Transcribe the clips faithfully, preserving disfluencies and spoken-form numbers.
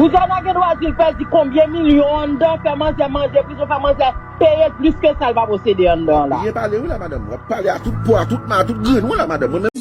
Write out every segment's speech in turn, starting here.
Widiana gen dwa di l pèdi konbyen milyon anndan, fè manzè manje prizon, fè manzè peye plis ke sa l pa posede anndan an la. Byen pale wi la madanm. W ap pale a tout pwa, a tout ma, a tout grenn wi la madanm. Mwen menm.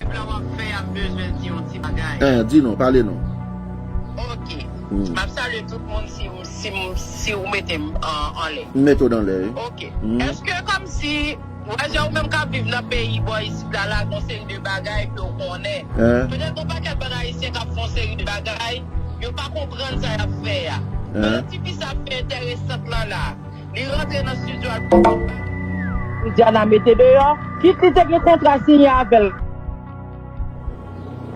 Pèp la w ap fè a bezwen di yon ti bagay. Eh, di non, pale non. Ok. M ap salye tout moun si, si, si ou mete m an, anlè. M mete w anlè wi. Ok. Èske kòmsi, w wè jan ou menm k ap viv nan peyi bò isit la, la gon seri de bagay ke w konnen. Petèt gon pakèt bann Ayisyen k ap fè yon seri de bagay, yo pa konprann sa y ap fè a. Pandan tifi sa ap fè entèresant lan la, li rantre nan estidyo al. Widiana mete deyò, kit li te gen kontra siyen avè l.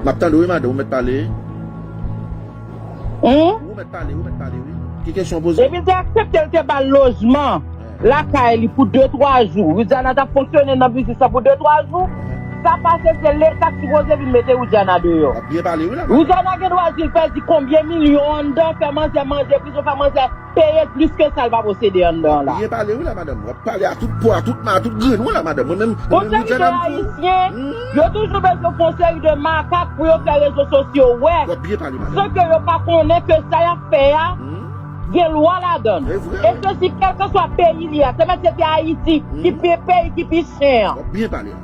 M ap tande w wi madanm, ou mèt pale. Ou mèt pale, ou mèt pale wi. Ki kesyon w poze? Depi l te aksepte l te ba l lojman lakay li pou de twa jou. Widiana t ap fonksyone nan biznis lan pou de twa jou. Sa pase se Leta k sipoze vin mete Widiana deyò. W ap byen pale wi la madanm. Widiana gen dwa di l pèdi konbyen milyon anndan, fè manzè manje prizon, fè manzè peye plis ke sa l pa posede anndan an la. W ap byen pale wi la madanm. W ap pale a tout pwa, a tout ma, a tout grenn wi la madanm. Mwen menm, mwen menm Widiana m tou. Yon seri de Ayisyen, yo toujou bezwen fè yon seri de makak pou yo fè rezo sosyo wè. W ap byen pale madanm. San ke yo pa konnen ke sa y ap fè a, gen lwa ladan l. E se si kèlkeswa peyi li a, se mèt se te Ayiti ki pi peyi ki pi chen an. W ap byen pale la.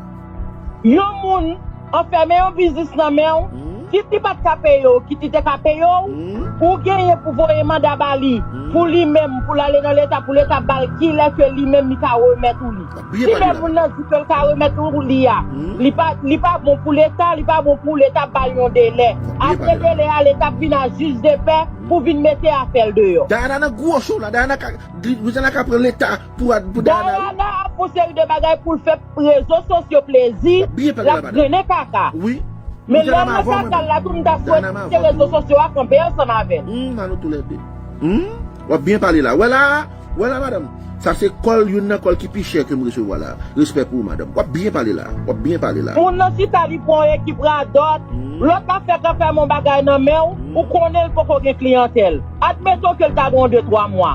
Yon moun anfèmen yon biznis nan men w, kit li pa t ka peye w, kit li te ka peye w, ou genyen pou voye manda ba li, pou li menm, pou l ale nan Leta, pou Leta ba l kilè ke li menm li ka remèt ou li. Si menm moun nan di ke l ka remèt ou li a, li pa, li pa bon pou Leta, li pa bon pou Leta ba l yon delè. Apre delè a, Leta ap vin a jij de pè pou vin mete afè l deyò. Dayana nan gwo cho la, Dayana ka, Dayana ka pran Leta pou, pou Dayana wi. Dayana ap fè yon seri de bagay pou l fè rezo sosyo plezi, l ap grennen kaka. Men lè l nan kaka l la tou, m ta swete rezo sosyo a kanpe ansanm avè l. Hum, à nous tous les deux. Hum, w ap byen pale la. Wè la, wè la madanm. Sa se kòl, youn nan kòl ki pi chè ke m resevwa la. Respè pou ou madanm. W ap byen pale la. W ap byen pale la. Moun nan chita li pran yon ekip radòt, lòt la fèk anfèmen yon bagay nan men w, ou konnen l poko gen kliyantèl. Admeton ke l ta gen yon de twa mwa.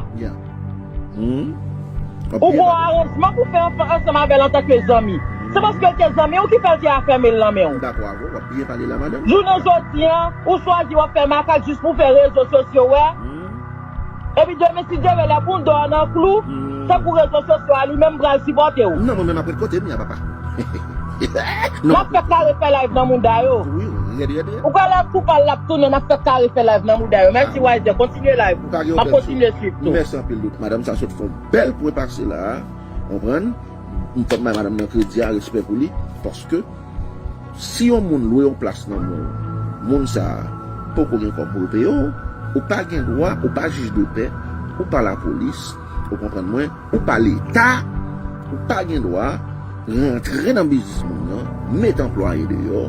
Ou gon aranjman pou fè ansanm avè l antanke zanmi. Se paske l te zanmi w ki fè l te afèmen l nan men w. M dakò avè w, w ap byen pale la, madanm. Jounen jodi a, ou chwazi w ap fè makak jis pou fè rezo sosyo wè. Epi demen, si Dye vle, lè bounda w nan klou, tankou rezo sosyo a li menm pral sipòte w. Non, mwen menm ap ret kote m ye a, papa. N ap fè kare fè live nan mouda yo. Wi, rèd, rèd, rèd. Ou kwè lè kou pa l ap tounen, n ap fè kare fè live nan mouda yo. Mèsi Wiser, kontinye live ou. M ap kontinye swiv tou. Mèsi anpil, Dout. Madanm sa sot fè yon bèl pwen pase la a. Konprann? M fòk bay madanm nan kredi a, respè pou li. Paske si yon moun lwe yon plas nan men w, moun sa a poko gen kòb pou l peye w, ou pa gen dwa, ou pa jij de pè, ou pa lapolis, ou konprann mwen, ou pa Leta, ou pa gen dwa rantre nan biznis moun nan, met anplwaye deyò,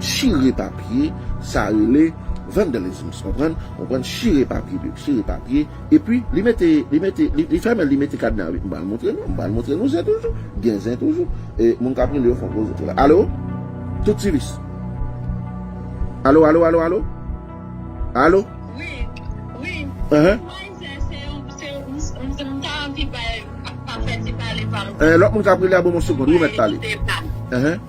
chire papye, sa rele vandalism, konprann? Konprann? Chire papye, chire papye, epi li mete, li mete, li, li fèmen l, li mete kadna, m pral montre nou, m pral montre nou zen toujou, gen zen toujou. E moun k ap rele yo fè yon koze tou la. Alo? Tout sivis. Alo, alo, alo, alo? Alo? Wi, wi. Enhen. Mwen se, se yon, se yon, m, m, m ta anvi bay, pa fè ti pale pa m. Eh, lòt moun k ap rele a, ban m yon segonn, wi, ou mèt pale. Enhen.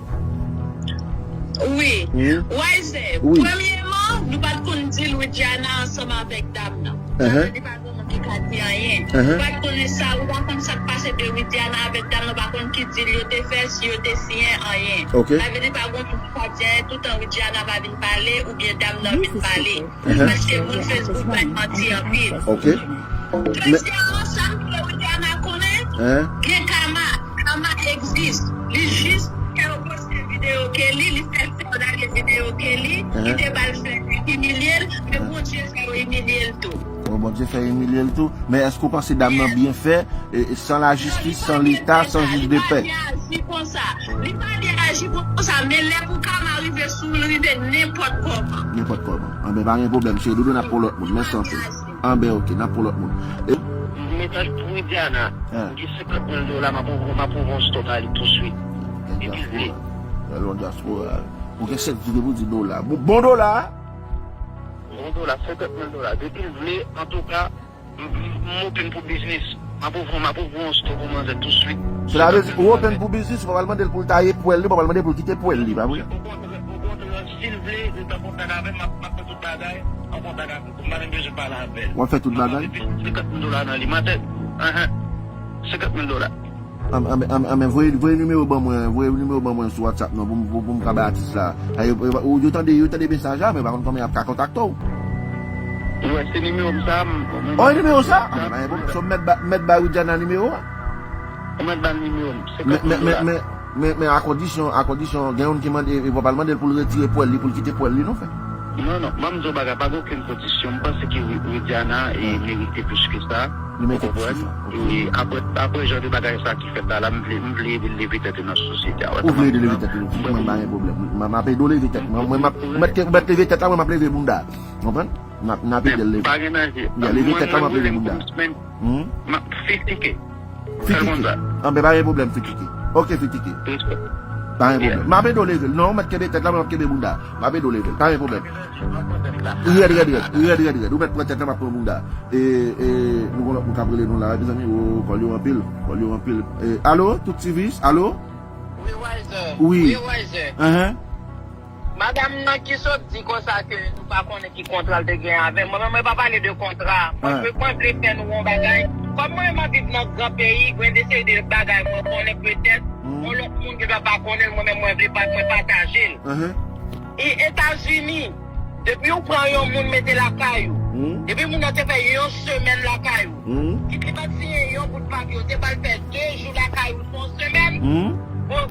Wi. Wiser, premyeman, nou pa t konn di l Widiana ansanm avèk dam nan. Sa vle di pa gen moun ki ka di anyen. Nou pa t konnen sa, ou pa konn sa k pase de Widiana avèk dam nan, ou pa konn ki deal yo te fè, si yo te siyen, anyen. Sa vle di pa gen moun ki ka di anyen, toutan Widiana pa vin pale, oubyen dam nan vin pale. Paske moun Facebook bay manti anpil. Dezyèmman, sa m vle Widiana konnen, gen kama. Kama egzis. Li jis fè yo poste videyo ke li, li fè l fè yo lage videyo ke li, ki te ba l fè imilye l, men Bondye fè yo imilye l tou. Bon, Bondye fè imilye l tou. Men èske w panse dam nan byen fè, e, e, san lajistis, san Leta, san jij de pè? Li pa dwe aji konsa. Li pa dwe aji konsa, men lè pou kama rive sou l, rive nenpòt kòman. Nenpòt kòman. Anben, pa gen pwoblèm, cheri doudou, n ap pran lòt moun. Mèsi anpil. Anben, oke, n ap pran lòt moun. E mesaj pou Widiana. M gen senkant mil dola, m ap, m ap ouvè yon stòk a li touswit. Depi l vle. Lè l yon dyaspora. Ou gen sèt vre pou di dola. Bon, bon dola. Bon dola, senkant mil dola. Depi l vle, antouka, m, m, m open pou biznis. M ap ouvri, m ap ouvri yon store pou manzè touswit. Sela vle di, ou open pou biznis, ou pa pral mande l pou l taye pwèl li, ou pa pral mande l pou l kite pwèl li, pa vre? Okontrè, okontrè, si l vle, li t an kontak avè m, m ap, m ap fè tout bagay an kontak avè l. M pa menm bezwen pale avè l. W ap fè tout bagay? M ap mete senkant mil dola nan li. M ap fè, enhen, senkant mil dola. An, an, an, an, men voye, voye nimewo ban mwen, voye nimewo ban mwen sou WhatsApp non, pou m, pou, pou m ka bay atis la. A, yo, yo, yo tande, yo tande mesaj la, men pa konn kòman y ap ka kontakte w. Ou wè, se nimewo m sa, m, m, Oh, e nimewo sa? Ah, men pa gen pwoblèm. So, mèt ba, mèt ba Widiana nimewo a? Ou mèt ba l nimewo m, Men, senkant mil men, men, dola. men, men, men a kondisyon, a kondisyon, gen youn ki mande, e, pral mande l pou l retire pwèl li, pou l kite pwèl li, non, frè. Non, non, ban m di w bagay, pa gen okenn kondisyon. M panse ke Wi-, Widiana, e, merite plis ke sa. Li merite plis ke sa. Ok. E apre, apre jan de bagay sa ki fèt la, la, m vle, m vle ede l leve tèt li nan sosyete a. Ou vle ede l leve tèt li, mwen, pa gen pwoblèm. M, m ap ede w leve tèt. Mwen, mwen, m ap, ou mèt ke, ou mèt leve tèt la, mwen, m ap leve bounda. Konprann? M ap, m ap ede l leve. Pa gen danje. Ya, leve tèt la, m ap leve bounda. Hmm? M ap fitike. Fitike. Fè konsa. Anben, pa gen pwoblèm, fitike. Ok, fitike. Respè. Pa gen pwoblèm. Yeah. M ap ede w leve l. Non, ou mèt kenbe tèt la, mwen m ap kenbe bounda. M ap ede w leve l. Pa gen pwoblèm. Rèd, rèd, rèd. Rèd, rèd, rèd. Ou mèt pran tèt la, m ap pran bounda. E, e, nou gon lòt moun k ap rele nou la, mezanmi. Oh, kòl yo anpil. Kòl yo anpil. E, alo, tout T V, alo? Wi, Wiser. Wi. Wi, Wiser. Enhen. Madanm nan ki sot di konsa ke nou pa konnen ki kontra l te gen avè m. Mwen menm, mwen pa pale de kontra. Mwen, mwen, mwen vle fè nou yon bagay. Kòm mwen, mwen viv nan gran peyi, gen de seri de bagay mwen konnen petèt, yon lòt moun ki pa, pa konnen l, mwen menm, mwen vle pa, mwen pataje l. E Etazini, depi w pran yon moun mete lakay ou, depi moun nan te fè yon semèn lakay ou, ki te pa t siyen yon bout papye, ou te ba l fè de jou lakay ou, se yon semèn. Bon,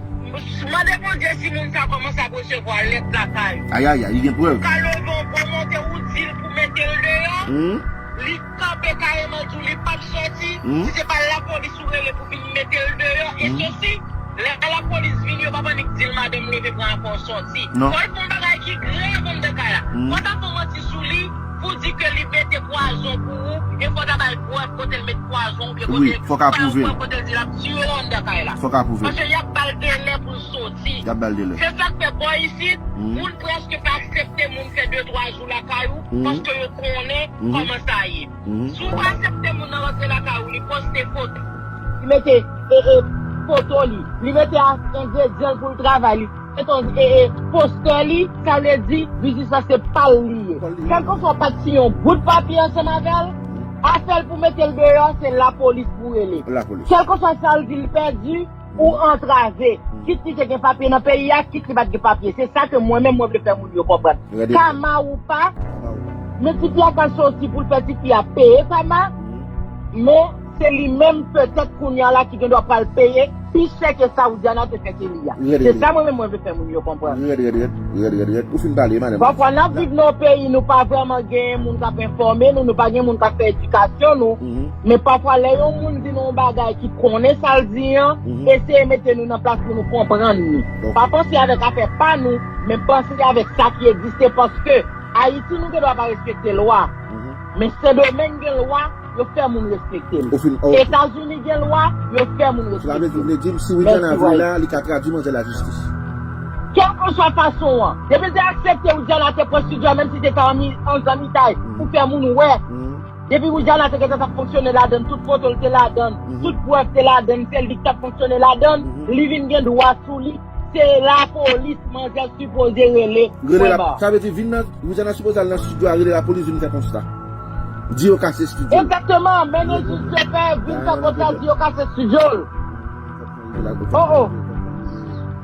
mande Bondye si moun sa kòmanse ap resevwa lèt lakay ou. Ayayay, li gen prèv. Ou ka leve yon bon maten, ou di l pou mete l deyò. Li kanpe kareman di w li p ap sòti. Si se pa lapolis ou rele pou vin mete l deyò, e sosi, lè lapolis vini, yo p ap annik di l, madanm, leve pran afè w sòti. Non. Fò l fè yon bagay ki grav anndan kay la. Fò w ta fè yon manti sou li, pou di ke li mete pwazon pou ou, e fò w ta bay prèv kote l met pwazon, oubyen kote, wi, fò w ka pwouve l, kote l di l ap tiye w anndan kay la. Fò w ka pwouve l. Paske y ap ba l delè pou l soti. Y ap ba l delè. Se sa k fè bò isit, moun prèske pa aksepte moun fè de twa jou lakay ou, paske yo konnen kòman sa ye. Si w pa aksepte moun nan rantre lakay ou, li poste foto, li mete, e, e, foto li, li mete a, engredyan l pou l travay, li mete, e, e, postè li, sa vle di biznis la se pa l li ye. Kèlkeswa w pa t siyen yon bout papye ansanm avè l, afè l pou mete l deyò, se lapolis pou rele. Kèlkeswa sa l di l pèdi, ou antrave. Kit li te gen papye nan peyi a, kit li pa t gen papye. Se sa ke mwen menm mwen vle fè moun yo konprann. Kama ou pa, men tifi a ka soti pou l fè tifi a peye kama, men se li menm petèt kounye a la ki gen dwa pral peye pi chè ke sa Widiana te fè Kelly a. Se sa mwen menm mwen vle fè moun yo konprann. Rèd, rèd, rèd. Ou fin pale, madanm. Pafwa n ap viv nan yon peyi nou pa vrèman genyen moun k ap enfòme nou, nou pa gen moun k ap fè edikasyon nou. Men pafwa lè yon moun di nou yon bagay ki konnen sa l di an, eseye mete nou nan plas pou nou konprann li. Pa panse avèk afè pa nou, men panse avèk sa ki egziste, paske Ayiti nou gen dwa pa respekte lwa. Men Sendomeng gen lwa, yo fè moun respekte l. Etazini gen lwa, yo fè moun respekte l. Sela vle di, vle di, si Widiana vle la, li ka tradui manzè lajistis. Kèlkeswa fason an, depi l te aksepte Widiana te pran estidyo a, menm si se te an mi-, an zanmitay, pou fè moun wè. Depi Widiana te gentan t ap fonksyone ladann, tout foto l te ladann, tout prèv te ladann, se li k t ap fonksyone ladann, li vin gen dwa sou li, se lapolis manzè sipoze rele. Rele la, sa vle di vin nan, Widiana sipoze al nan estidyo a, rele lapolis vin fè konsta. Di yo kase estidyo. Egzakteman, mennen jis de pè, vin fè konsta, di yo kase estidyo l. Oh, oh.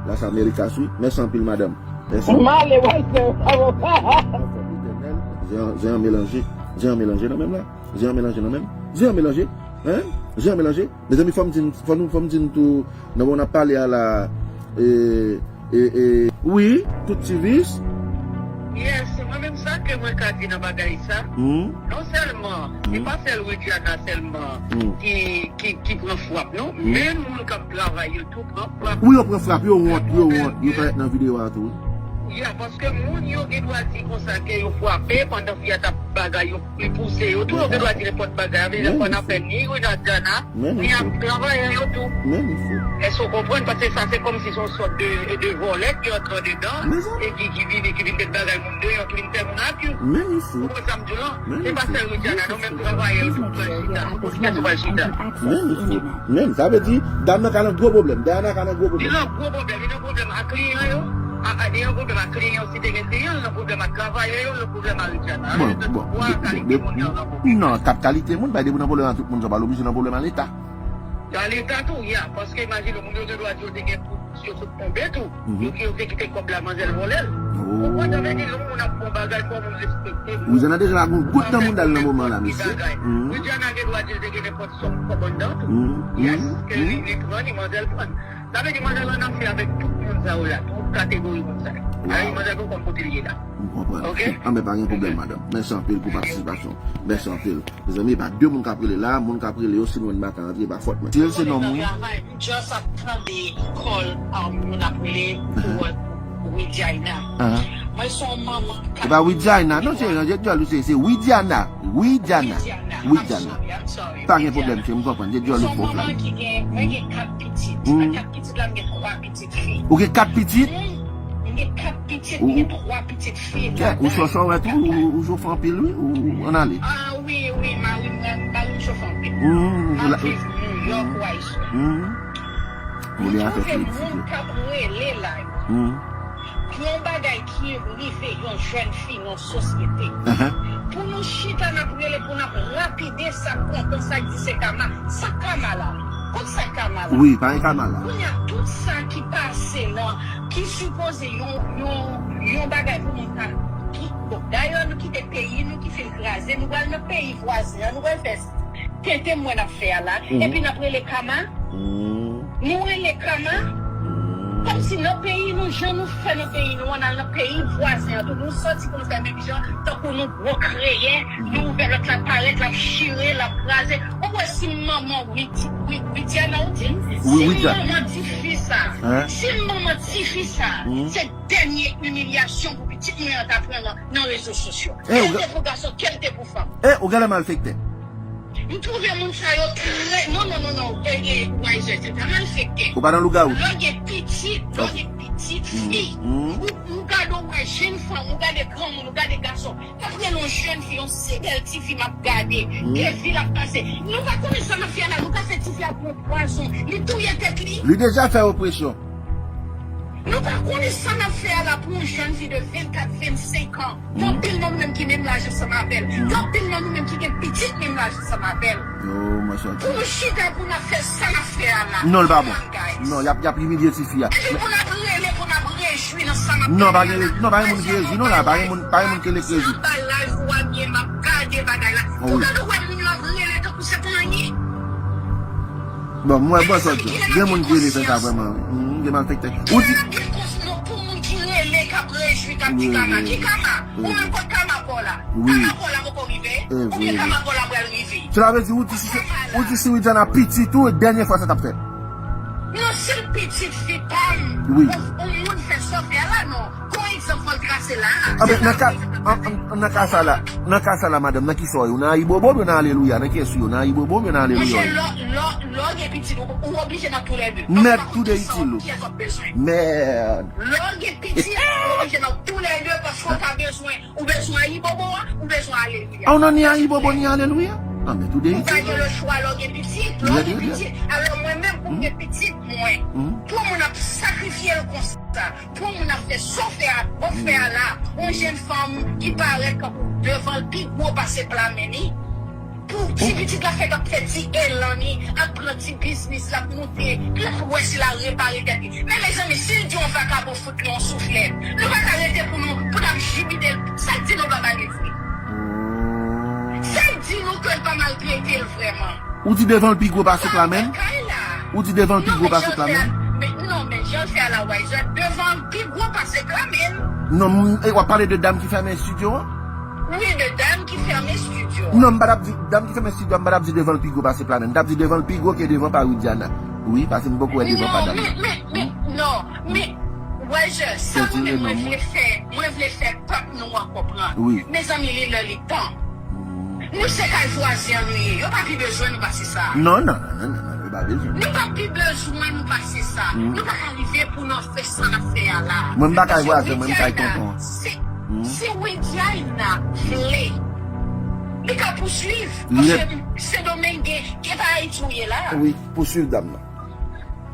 Las Americas, wi. Mèsi anpil, madanm. Mèsi. M ale, wè, se, zen an, zen an melanje. Zen an melanje nan menm la. Zen an melanje nan menm. Zen an melanje. Hein? Zen an melanje. Mezanmi, fò m di n, fò nou, fò m di n tou, nan moman n ap pale a la, e, e, e, wi, tout ti vis. Yes, mwen menm sa ke mwen ka di nan bagay sa. Non sèlman, se pa sèl Widiana sèlman ki, ki, ki pran frap, non. Men moun k ap travay yo tou pran frap. Wi, yo pran frap, yo wont, yo wont, yo parèt nan videyo a tou. Ya, paske moun yo gen dwa di konsa ke yo frape pandan fi a t ap bagay yo, li pouse yo tou, yo gen dwa di nenpòt bagay. Sa vle di fò n ap fè ni Widiana, ni ak travayè yo tou. Èske w konprann? Paske sa se kòmsi se yon sòt de, de vòlè ki antre andedan e ki, ki vini, ki vin met bagay moun deyò, ki vin fè moun abuse. Ou konprann sa m di w lan? Se pa sèl Widiana, non, menm travayè yo tou pral chita, tout moun ki pral chita. Men, sa vle di, dam nan ka nan gwo pwoblèm, Diana ka nan gwo pwoblèm. Li nan gwo pwoblèm, li nan pwoblèm ak kliyan yo, a, a, li nan pwoblèm ak kliyan yo, si te gen kliyan, li nan pwoblèm ak travayè yo, li nan pwoblèm ak Widiana. Bon, bon, bon, bon, non, kat kalite moun, bay depi w nan pwoblèm ak tout moun, sa pa oblije nan pwoblèm ak Leta. Nan Leta tou, ya, paske imajine w, moun yo te dwa di yo te gen pou yo sot tonbe tou. Yo ki yo te kite kòb la manzèl vòlè l. Ou konprann sa vle di lè yon moun ap fè yon bagay fò moun respekte l. Widiana deja la gen yon gout nan mouda l nan moman la mesye. Widiana gen dwa di l te gen nenpòt sòm kòb anndan tou. Yes, ke li li pran li manzèl pran. Sa vle di manzèl an afè avèk tout moun sa yo la, tout kategori moun sa yo. Ay manzèl poko konn kote l ye la. M konprann. Anben pa gen pwoblèm madanm. Mèsi anpil pou patisipasyon w. Mèsi anpil. Mezanmi, e pa de moun k ap rele la, moun k ap rele yo, si mwen m pa ka antre, e pa fòt mwen. Sil se nonm wi. Just ap tande call um, moun ap rele pou Widiana. Mwen se yon manman. E pa Widiana, non, se Angel Jolou, se se Widiana. Widiana. Widiana. Pa gen pwoblèm, se m konprann. Angel Jolou fò fla. Mwen gen kat pitit. Nan kat pitit la, m gen twa pitit. Ou gen kat pitit? M gen kat pitit, m gen twa pitit fi. Ou chòchò wè tou, ou chofe anpil wi, ou ann ale. Ah wi, wi, mari m, mari m chofe anpil. M ap viv New York, Washington. M twouve moun k ap rele la yo. Pou yon bagay ki rive yon jèn fi nan sosyete. Pou nou chita n ap rele, pou n ap lapide sa k kontan, sa k di se kama. Sa k kama la? Kot sa k kama la? Wi, pa gen kama la. Kounye a, tout sa ki pase nan, ki sipoze yon, yon, yon bagay pou moun ta ki, bon, dayè nou kite peyi nou ki fin kraze, nou pral nan peyi vwazen an, nou pral fè tenten mwen n ap fè a la, epi n ap rele kama. Nou rele kama. Kòmsi nan peyi nou, jan nou fè nan peyi nou an, n al nan peyi vwazen an tou, nou sòti pou nou fè menm jan, tankou nou gwo kreyè, nou ouvè lòt la parèt, l ap chire, l ap kraze. Ou wè si manman Widi, Widiana ou di? Si manman tifi sa, si manman tifi sa, se dènye imilyasyon pou pitit mwen an ta pran nan, nan rezo sosyo. Kèlte pou gason, kèlte pou fanm. E, ou genlè malfektè. M twouve moun sa yo trè, non, non, non, non, e, e, Wiser, se pa malfektè. Ou pa nan lougawou. Lè w gen pitit, lè w gen pitit fi, ou, ou gade w wè jèn fanm, ou gade granmoun, ou gade gason, t ap rele yon jèn fi, yon si bèl tifi m ap gade, gen vi l ap pase. Nou pa konnen sa n ap fè a la, nou ka fè tifi a pran pwazon, li touye tèt li. Li deja fè opresyon. Nou pa konnen sa n ap fè a la pou yon jèn fi de vennkat, vennsenk an. Gen anpil nan nou menm ki menm laj ansanm avè l. Gen anpil nan nou menm ki gen pitit menm laj ansanm avè l. Pou nou chita pou n ap fè sa n ap fè a la. Non, l pa bon. Non, y ap, y ap imilye tifi a. Epi pou n ap rele, pou n ap rejwi nan sa n ap fè a la. Non, pa gen, non, pa gen moun ki rejwi, non, la, pa gen moun, pa gen moun ki rele k rejwi. Jan bagay ou ap gen, m ap gade bagay la. Ou gade w wè moun yo ap rele tankou se pa anyen. Bon, m wè bò sa w di. Gen moun ki rele fè sa vrèman. Gen malfektè. Ou di. Gen moun ki rele k ap rejwi, k ap di kama. Ki kama? Ou menm kot kama pa w la? Kama pa w la poko rive? Oubyen kama pa w la pral rive? Cela veut dire ou di si ou di si Widiana pitit ou dènye fwa sa t ap fèt. Non, si l pitit fi pa m. Wi. Ou moun fè sa w fè a la non. Gon egzanp fò l trase la. Anben nan ka nan ka sa la, nan ka sa la madanm, nan kisa w ye? Ou nan Ayibobo oubyen nan Alelouya? Nan kiyès ou ye? Ou nan Ayibobo oubyen nan Alelouya w ye? Monchè, lè w gen pitit ou oblije nan toulède. Mèd toude itil ou. Mèd. Lè w gen pitit ou oblije nan toulède paske w ka bezwen, ou bezwen Ayibobo a, ou bezwen Alelouya. A w nan ni Ayibobo ni Alelouya? Anben toude itil ou. Ou pa gen lechwa lè w gen pitit, lè w gen pitit. Alò mwen menm pou m gen pitit mwen, pou moun ap sakrifye l konsa. Pou moun ap fè sa w fè a, w ap fè a la, yon jèn fanm ki parèt kankou devan l pi gwo pase pla men li. Pou ti pitit la fèk ap fè ti elan li, ap pran ti biznis l ap moute, l ap wè si l a repare tèt li. Men mezanmi, si l di yon vakabon fout li yon souflèt, nou pa ka rete pou nou, pou n ap jibile l. Sa k di nou l pa maltrete l? Sa k di nou ke l pa maltrete l vrèman? Ou di devan l pi gwo pase pla men l? Ou di devan l pi gwo pase pla men l? Non, men jan l fè a la Wiser, devan l pi gwo pase pla men l. Non, w ap pale de dam ki fèmen estidyo an? Wi, de dam ki fèmen estidyo an. Non, m pa t ap di, dam ki fèmen estidyo an, m pa t ap di devan l pi gwo pase pla men l. M t ap di devan l pi gwo ke devan pa Widiana. Wi, paske m poko wè devan pa dam nan. Non, men, men, non, men, Wè, je, sa mwen menm mwen vle fè, mwen vle fè pèp nou an konprann. Wi. Mezanmi, li lè li tan. Nou se kay vwazen an nou ye. Yo pa pi bezwen nou pase sa. Non, non, non, non, non, non, yo pa bezwen. Nou pa pi bezwen nou pase sa. Nou pa ka rive pou nou fè sa n ap fè a la. Mwen m pa kay vwazen, mwen m kay tonton an. Si, si Widiana vle, li ka pouswiv. Paske Sendomeng gen, gen pa Ayiti ou ye la. Wi, pouswiv dam nan.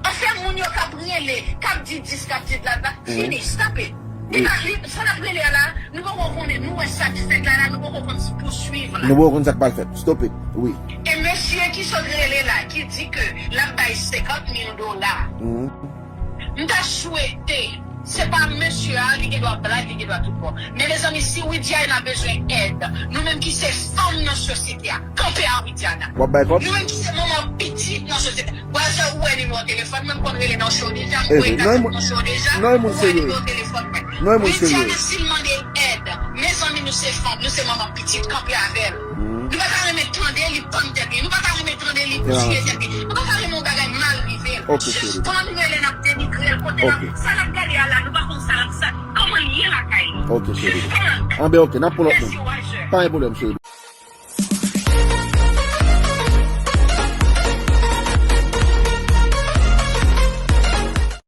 Anfen, moun yo k ap rele, k ap di dis, k ap di dat la, fini, stop it. Li pa, li, sa n ap rele a la, nou poko konnen, nou wè sa k fèt la, la, nou poko konn si pouswiv la. Nou poko konn sa k pral fèt. Stop it. Wi. E mesye ki sot rele la, ki di ke l ap bay senkant mil dola. M ta swete, se pa mesye a, li gen dwa blag, li gen dwa tout bon. Men mezanmi, si Widiana bezwen èd, nou menm ki se fanm nan sosyete a, kanpe a Widiana. W ap bay kòb? Nou menm ki se manman pitit nan sosyete a. Bwazè, ou wè nimewo telefòn mwen, m konn rele nan show deja, m voye kasèt nan show deja, ou wè nimewo telefòn mwen. Widiana, si l mande èd, mezanmi, nou se fanm, nou se manman pitit, kanpe avè l. Nou pa ta renmen tande li pann tèt li, nou pa ta renmen tande li tiye tèt li, nou pa ta renmen yon bagay mal rive l. Sispann rele n ap denigre l, kote l ap, sa l ap gade a la, nou pa konn sa l ap sa, kòman l ye lakay li. Sispann. Anben, ok, n ap pran lòt moun. Mèsi, Roger. Pa gen pwoblèm, cheri.